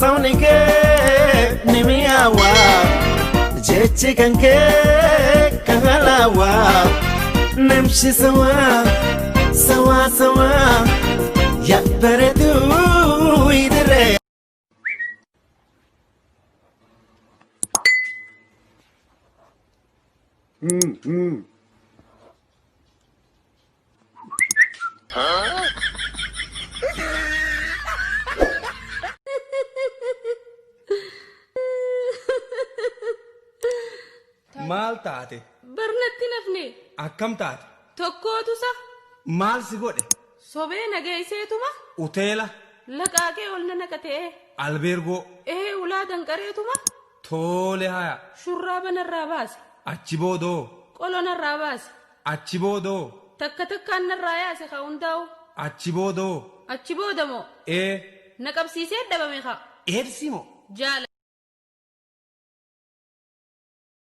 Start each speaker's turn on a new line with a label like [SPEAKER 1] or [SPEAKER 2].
[SPEAKER 1] Haasawni kee ni mi'aawa, jechi kan kee kan halaawa. Namshi sawaa, sawaa sawaa, yaa bareedduu idiree.
[SPEAKER 2] Maal taate?
[SPEAKER 3] Barnatti nafne.
[SPEAKER 2] Akkam taate?
[SPEAKER 3] Tokkootu sa.
[SPEAKER 2] Maal si godhe?
[SPEAKER 3] Sobee na geesseetuma.
[SPEAKER 2] Uteela.
[SPEAKER 3] Laqaaqee ol na naqatee.
[SPEAKER 2] Albeergoo.
[SPEAKER 3] Ee ulaa danqareetuma.
[SPEAKER 2] Toole haya.
[SPEAKER 3] Shurraaba narraa baase.
[SPEAKER 2] Achi boodoo.
[SPEAKER 3] Qolo narraa baase.
[SPEAKER 2] Achi boodoo.
[SPEAKER 3] Takka takkaan narraa yaase ka hundaa'u.
[SPEAKER 2] Achi boodoo.
[SPEAKER 3] Achi booda moo?
[SPEAKER 2] Ee.
[SPEAKER 3] Na qabsiisee dhabame ka.
[SPEAKER 2] Eedsii moo?
[SPEAKER 3] Jaala.